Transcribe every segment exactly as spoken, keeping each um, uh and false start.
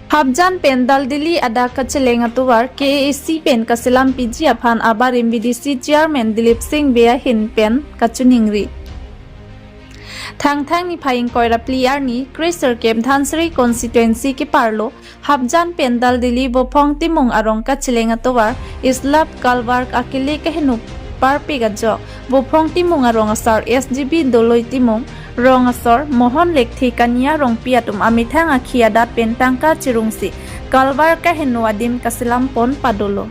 Hapjan pen Daldeli adak kacheleng atovar K A A C pen kaselam piji aphan abarim V D C Chairman Dilip Singh Bey ahin pen kachiningri. Thangthang niphai ingkoi ra phli arni Kre Sirkep Dhansiri constituency keparlo Hapjan pen Daldeli Bophong Timung arong kacheleng atovar Islap Culvert akele kaheno parpik ajok Bophong Timung arong asar S G B Doloi Timung, rong asor Mohon Lekthe Kania Rongpi atum amethang akhi adat pen tangka chirungsi culvert kaheno adim kaselam pon padolo.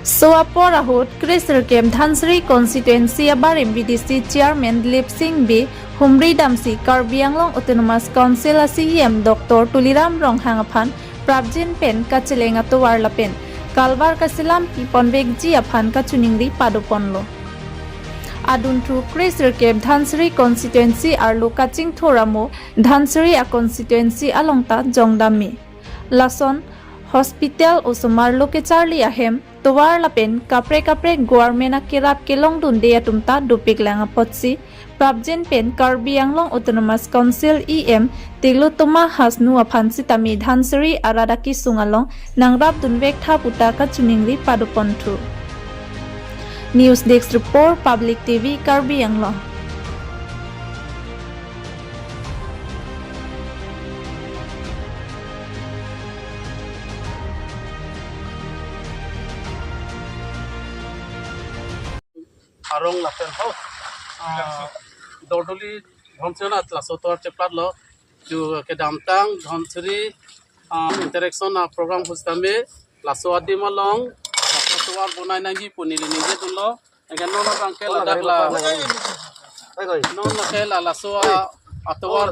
So apor ahut Kre Sirkep Dhansiri constituency abarim V D C Chairman Dilip Singh Bey humri damsi Karbi Anglong Autonomous Council a C E M Doctor Tuliram Ronghang aphan prapjin pen kacheleng atovar lapen culvert kaselam pi ponvekji aphan kachiningri pado ponlo. Adunthu Kre Sirkep Dhansiri constituency arlo kachingthur amo Dhansiri a constituency along ta jongdam me. Lason hospital osomar lo kecharli ahem tovar lapen kaprek kaprek government akerap kelongdunde atum ta dopiklang apotsi prapjin pen Karbi Anglong Autonomous Council E M Tilottama Hasnu aphan sitame Dhansiri arat akesung along nangrapdunvek tha pu ta kachiningri pado ponthu. News Desk Report, Public T V, Karbi Anglong. Arong lapen ho. Ah, Daldeli Dhansiri na laso atovar cheplatlo. Ju kedamtang Dhansiri, ah, interaction a program hustame laso adim along laso atovar bonai nangji pu neli ningjedunlo. Anke non abangke ladak la, non lake la laso a atovar,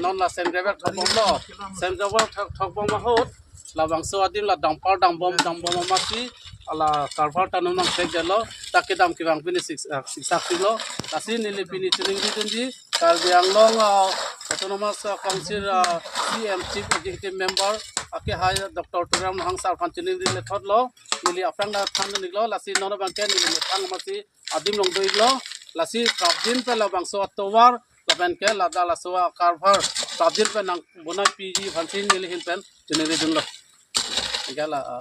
non la sand gravel thokbomlo. Sand gravel thok, thokbom ahut labangso adim la dumper dambom, dambom amatsi la culvert ta non nangthekdetlo, ta kedam kevang pini sik, ah, siksak piklo. Lasi neli pini chiningridunji Karbi Anglong, ah, Autonomous, ah, Council, ah, C E M Chief Executive Member akehai Doctor Tuliram Ronghang sir aphan chiningri lethotlo. Neli aphrang ta thandun-iklo, lasi non abangke neli methang amatsi adim along do-iklo, lasi prapjin pen labangso atovar lapen ke ladak laso a culvert prapjin pen nangbonai piji aphansi neli ahin pen chiningridunlo. Anke la, ah,